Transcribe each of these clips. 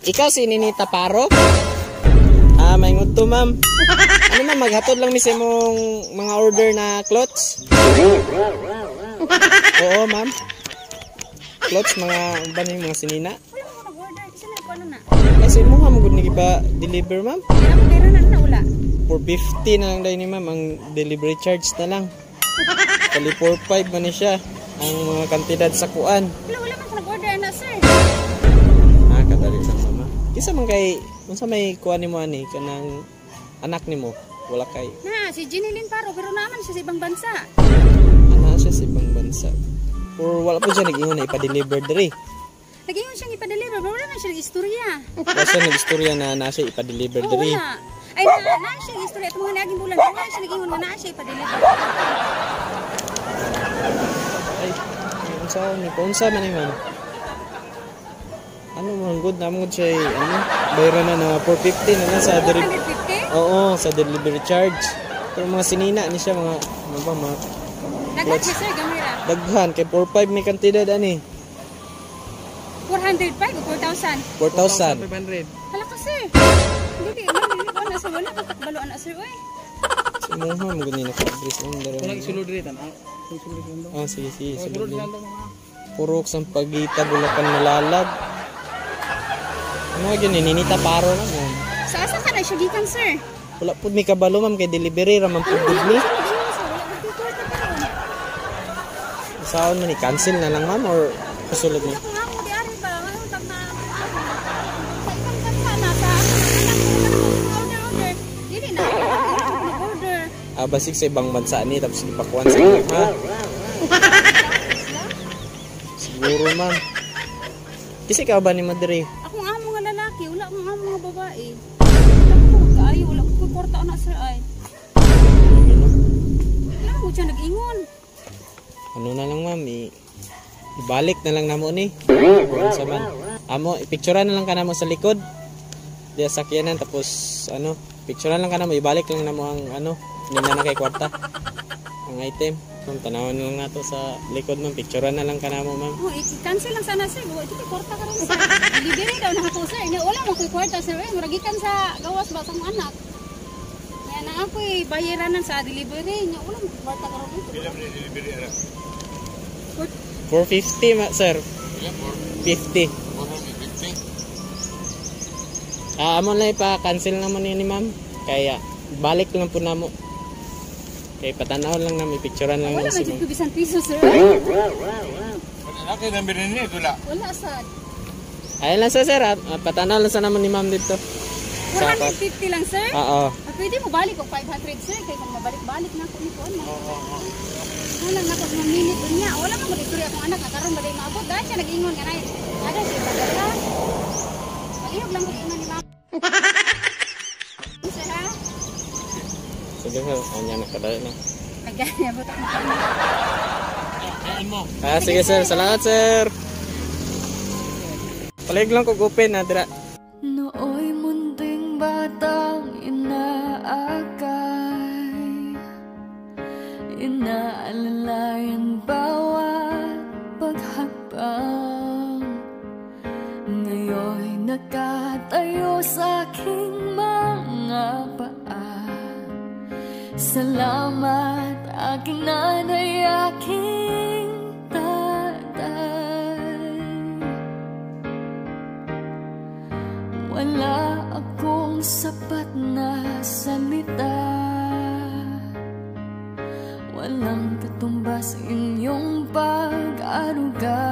Ikaw si Ninita Paro? May to, ma'am. Ano, ma'am, maghatod lang mi sa imong mga order na clothes. Oo, ma'am. Clothes, mga ba ni mga sinina? Wala mo nag-order kasi na ko ano na. Kasi mo nga mo gud ni ba deliver, ma'am? Kaya ako pera na na wala. 450 na lang dahil ni ma'am ang delivery charge na lang. Kali 45 man ni siya ang mga kantidad sa kuan. Wala, wala man ko nag-order na, sir. Kadali lang, mama. Kisa man kay unsa may kuan nimo ani kanang anak nimo? Wala kay Na si Jeneline Paro, pero naman siya sa ibang bansa. Ana siya sa ibang bansa. Or wala po siya nag-ingon na ipa-deliver diri? Nag-ingon siyang ipa-deliver pero wala man siya istorya. Wala siya nag-istorya na na siya ipa-deliver Oo, diri. wala. Ay, na siya istorya itong mga naging bulan. Wala siya nag-ingon nga na siya ipa-deliver. Ay, unsa ni unsa man ni, ma'am? Ano man good na mo siya eh, ano? Bayaran na na 450 na lang sa delivery. 450? Oo, sa delivery charge. Pero mga sinina ni siya, mga ano ba, mga Daghan siya, sir, gamira. Daghan kay 45 may kantidad ani. 405 o 4,000? 4,000. 500. Hala ka, sir. Hindi, hindi, hindi ko na, sir. Wala ka takbalo na, sir. Uy. Sa mo ha mo gani naka-address ang dalawa. Wala isulod diri tan. Isulod diri. Ah, sige sige, Sulod sulod diri din. mga. Purok sa pagita Bulacan Malalag. Ano gyud ni Ninita Paro na mo. Sa asa ka na siya gikan, sir? Wala pud mi kabalo, ma'am, kay delivery ra man pud Ano, gud wala ni. ko siya nag-ingon, sir. Wala ko kwarta karon. Saon man ni, cancel na lang, ma'am, or pasulod ni? Ako nga mo di ari ba? Ano tag na sa ibang bansa na sa anak ko na order order. Dili na ako nag-order. Ah, basig sa ibang bansa ni tapos gipakuan sa inyo, ha. Siguro, ma'am. Kasi ka ba ni Madre? Ako nga mo nga lalaki, wala akong amo nga babae. Wala ko kaayo, wala ko kwarta na, sir, ay. Ano? Wala mo siya nag-ingon. Ano na lang, ma'am, ibalik na lang namo ni. Unsa man. Amo, ipicturean na lang ka namo sa likod. Diya sakyanan tapos ano, picturean lang ka namo, ibalik lang namo ang ano, hindi na na kay kwarta. Ang item. Ma'am, tanawan na lang nato sa likod, ma'am, picturean na lang ka namo, ma'am. Oh, i-cancel lang sana, sir. Wa ito kwarta karon, sir. Delivery daw na ako, sir. Nya wala mo koy kwarta, sir. Eh, murag gikan sa gawas ba sa akong anak. Nya na ako eh, bayaranan sa delivery. Nya wala mo koy kwarta karon. Pila man delivery ara? 450 ma, sir. Pila? 50. 450. Ah, amo na ipa-cancel naman ni ma'am. Kaya balik lang po namo. Kay patanaw lang namo, ipicturean lang Wala namo man si jud ma'am. ko bisan piso, sir. Wala kay number ni dula. Wala sad. Ayun lang sa sir, ah. Ah, patanaw lang sa naman ni ma'am dito. Sa 450 lang, sir. Oo. Ah, pwede mo balik og 500, sir, kay kung mabalik-balik na ako ni kuan na. Oo. Ano lang nako mga minute unya. Wala man gud istorya akong anak nga karon ba day maabot. Dahil siya nag-ingon nga nay. Ada siya padala. Palihog lang ko ingon ni ma'am. Sir ha. Sige sir, kanya nakadali na. Kagaya abot ako. Kain mo. Ah, sige sir, salamat sir. Palig lang kog open na dira. Nooy munting batang inaakay, inaalalayan bawat paghakbang. Ngayon'y nakatayo sa aking mga paa. Salamat, aking nanay, aking tatay. Wala akong sapat na salita, walang katumbas inyong pag-aruga.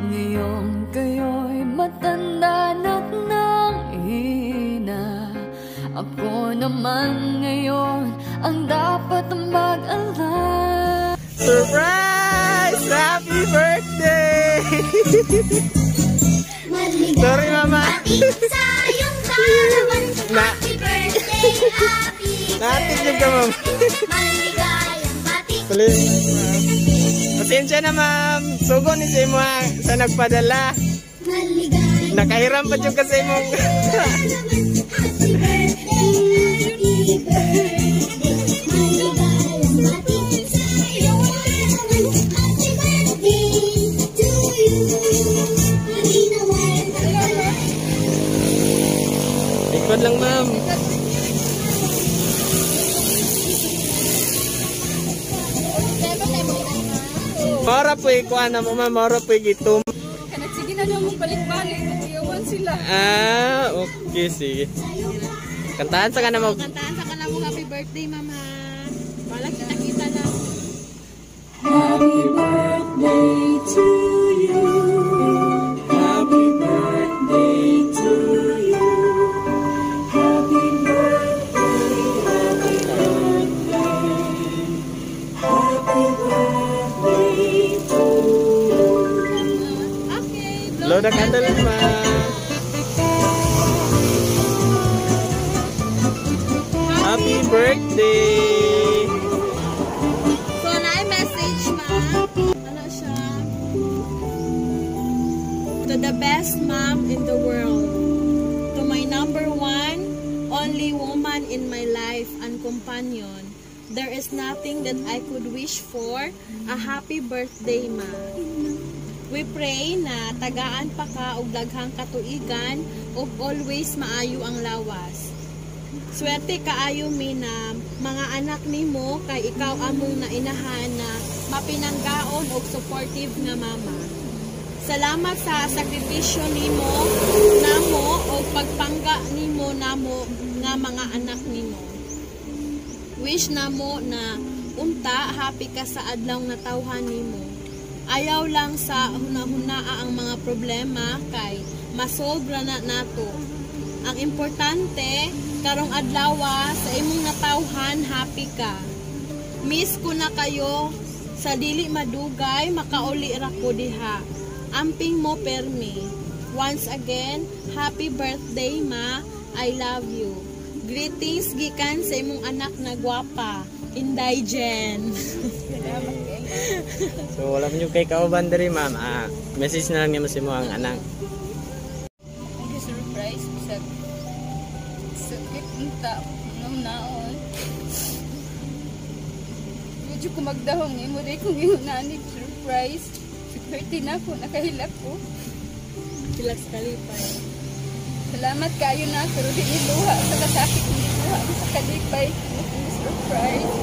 Ngayong kayo'y matanda na't nanghina, ako naman ngayon ang dapat mag-alala. Surprise! Happy birthday! Sorry, mama. Sa iyong kaarawan. Na. Happy birthday, happy Natin yung ka, ma'am. Maligayang bati. Tuloy. Pasensya na, ma'am. Sugo ni sa imo ah, sa nagpadala. Maligayang Nakahiram pa jud ka sa imong Happy birthday, happy birthday. Maligayang bati sa iyong kaarawan. Happy birthday to you. Likod lang, ma'am. Mara po ikuan na mo, ma'am. Mara po gitum. Kanag sige na daw mo balik-balik. Iyawan sila. Ah, okay, sige. Kantahan sa kana mo. Kantahan sa kanila mo happy birthday, mama. Wala kita-kita na. Happy birthday to you. Happy birthday to you. Happy birthday, happy birthday. Happy birthday to you. Okay. Blow the candle, ma. Happy birthday! So, na message, ma. Ano siya? To the best mom in the world. To my number one, only woman in my life and companion. There is nothing that I could wish for. A happy birthday, ma. We pray na tagaan pa ka og daghang katuigan ug always maayo ang lawas. Swerte kaayo mi na mga anak nimo kay ikaw among nainahan na mapinanggaon og supportive nga mama. Salamat sa sakripisyo nimo namo og pagpangga nimo namo nga mga anak nimo. Wish namo na unta happy ka sa adlaw nga tawhan nimo. Ayaw lang sa hunahunaa ang mga problema kay masolve ra na nato. Ang importante karong adlawa sa imong natawhan, happy ka. Miss ko na kayo. Sa dili madugay, makauli ra ko diha. Amping mo permi. Once again, happy birthday, ma. I love you. Greetings gikan sa imong anak na gwapa, Inday Jen. So wala man yung kay kauban diri, ma'am. Ah, message na lang niya mo sa imo ang anak. Ang surprise bisag sakit unta nung naon. Medyo ko magdahong imo day kung ingon surprise. Security na ko, nakahilak ko. Hilak sa kalipay. Salamat kayo na, pero di niluha sa kasakit, ni luha sa kalipay. Kung surprise.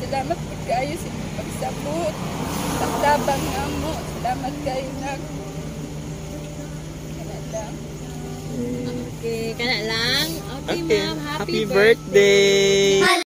Salamat po kayo sa inyong pagsabot. Pagtabang nga mo. Salamat kayo na. Kana lang. Okay, kana lang. Okay, Okay. ma'am. Happy birthday.